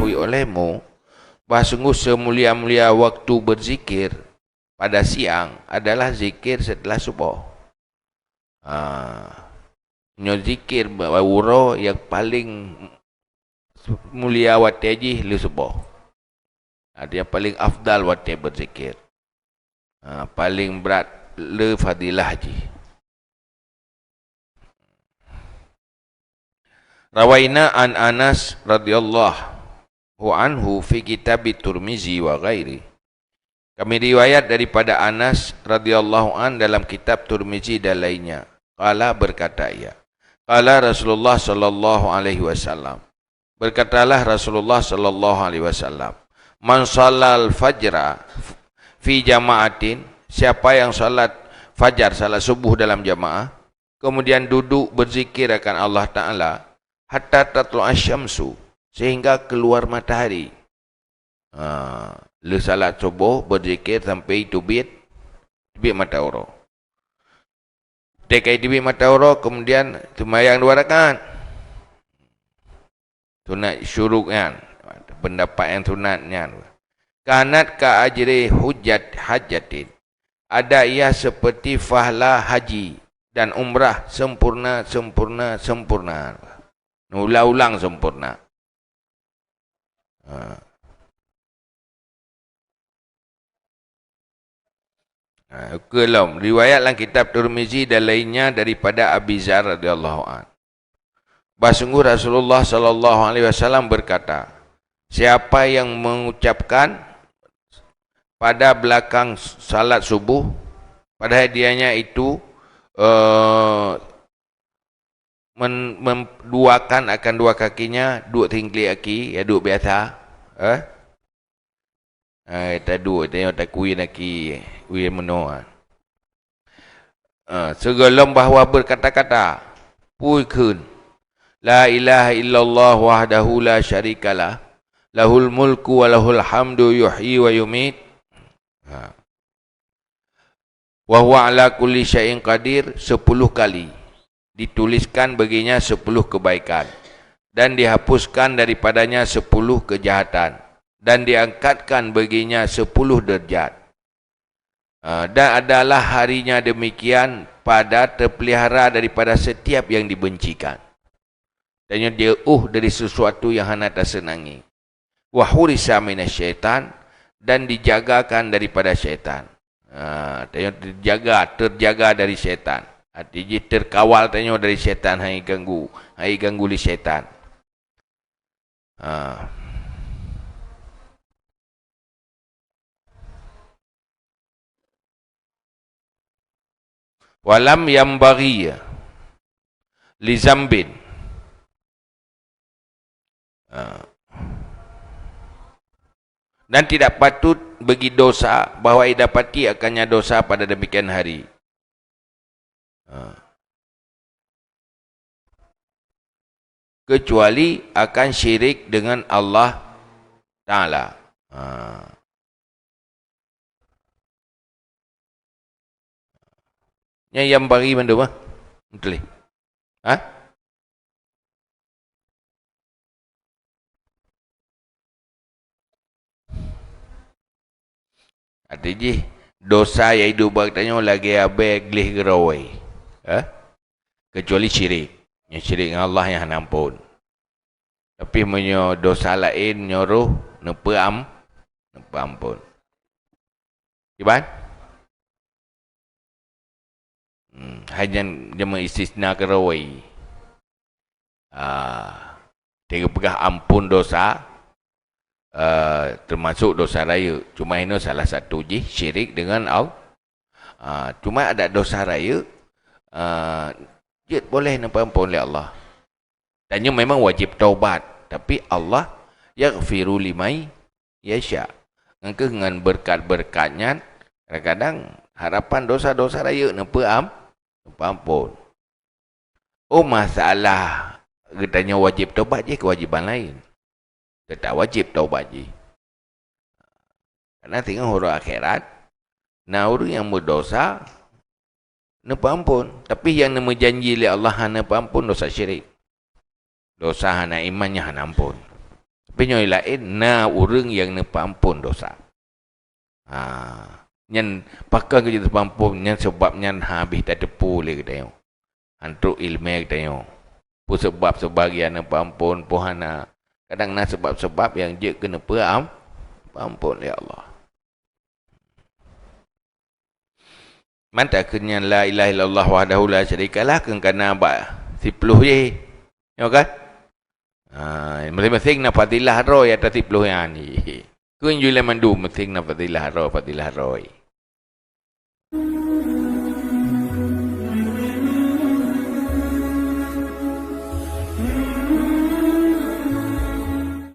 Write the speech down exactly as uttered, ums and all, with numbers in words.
diketahui olehmu, bahwa sungguh semulia-mulia waktu berzikir pada siang adalah zikir setelah suboh. Ha. Nyoe zikir ba-, uroe nyang paleng mulia watée jih lé suboh. Artinya paleng afdal watée beuzikir. Ha, paleng brat le fadilah jih. Rawaina an Anas radhiyallahu anhu fi kitab Tirmizi wa ghairi. Kami riwayat daripada Anas radhiyallahu an dalam kitab Tirmizi dan lainnya. Qala, berkata ia, qala Rasulullah sallallahu alaihi wasallam. Berkatalah Rasulullah sallallahu alaihi wasallam, "Man shallal fajra fi jama'atin," siapa yang salat fajar, salat subuh dalam jamaah, kemudian duduk berzikir akan Allah Ta'ala, "hatta tatlu'asy syamsu," sehingga keluar matahari. Ha, lheueh salat suboh beuzikir sampai teubiet, teubiet mata uroe. Teuka teubiet mata uroe, kemudian seumayang dua rakaat. Sunat syuruk nyan, pendapat nyang sunat nyan. Kanat ka ajri hujjat hajjatin. Ada ia seperti pahala haji dan umrah sempurna, sempurna, sempurna. Ulang-ulang sempurna. Ha. Ha, ukeue lom. Riwayat lam kitab Tirmizi dan lainnya daripada Abi Dzar radhiyallahu an. Bah sungguh Rasulullah sallallahu alaihi wasallam berkata, "Siapa yang mengucapkan pada belakang salat subuh, padahal dianya itu, eh, men-, mem-, duakan akan dua kakinya, duek singklik aki, ya, duek biasa, eh? Eh, taduek, tanyoe takuyen aki, uyen meunoe. Eh, sigohlom bahwa berkata-kata, peue kheun, 'La ilaha illallah wahdahu la syarikalah, lahul mulku wa lahul hamdu yuhyi wa yumit.'" Ha. "Wa huwa ala kulli syai'in qadir," sepuluh kali. Dituliskan baginya sepuluh kebaikan, dan dihapuskan daripadanya sepuluh kejahatan, dan diangkatkan baginya sepuluh derajat. Ah, dan adalah harinya demikian pada terpelihara daripada setiap yang dibencikan. Dan nyoe dieuh dari sesuatu yang hana taseunangi. "Wa hurisa minasyaitan," dan dijagakan daripada syaitan. Ha, tanyoe terjaga, terjaga dari syaitan. Arti jih terkawal tanyoe dari syaitan, hai ganggu, hai ganggu lé syaitan. Ha. Walam yanbaghi li zambin. Ha. Dan tidak patut bagi dosa bahwa didapati akannya dosa pada demikian hari. Ha. Kecuali akan syirik dengan Allah Ta'ala. Ha. Nyan yanbaghi mandum, ah. Beutôi. Ha? Arti jih, dosa nyang iduek bak tanyoe lagée abée gleh geurawai. Ha? Kecuali syirik. Nyoe syirik ngon Allah nyang hana amphon. Tapi meunyoe dosa laén nyoe roh neupeuam-, neupeuamphon. Kiban? Hmm, hanya jamé istisna keureuwei. Ah, teupeugah amphon dosa, eh, teumasok dosa rayeuk. Cuma inoe salah satu jih syirik dengan Allah. Ah, cuma ada dosa rayeuk, ah, jeuet boleh neupeuamphon lé Allah. Dan nyoe memang wajib taubat, tapi Allah yaghfiru liman yasha. Ngon keuh ngon beureukat-beureukat nyan, kadang-kadang harapan dosa-dosa rayeuk neupeuam-, neupeuamphon. Oh, masalah geutanyoe wajib taubat jih keuwajiban laén. Teutap wajib taubat jih. Karena singoh uroe akhirat, na ureuëng nyang meudosa neupeuamphon, tapi nyang neumeujanji lé Allah hana neupeuamphon dosa syirik. Dosa hana iman nyang hana amphon. Tapi nyoe laén na ureuëng nyang neupeuamphon dosa. Ha, nyan pakon keu jeuet neupeuamphon, nyan sabab nyan habéh tateupeue lé geutanyoe. Han trok iéleumé geutanyoe. Peue sabab seubagian neupeuamphon, peue hana. Kadang na sabab-sabab nyang jeuet keu neupeuam-, peuamphon lé Allah. Mantong keu nyan la ilaha illallah wahdahu la syarikalah keu kana bak siploh jih. Nyo kan? Ha, masing-masing na fadilah droe atas siploh nyan. Keu jih lé mandum masing na fadilah droe, fadilah droe.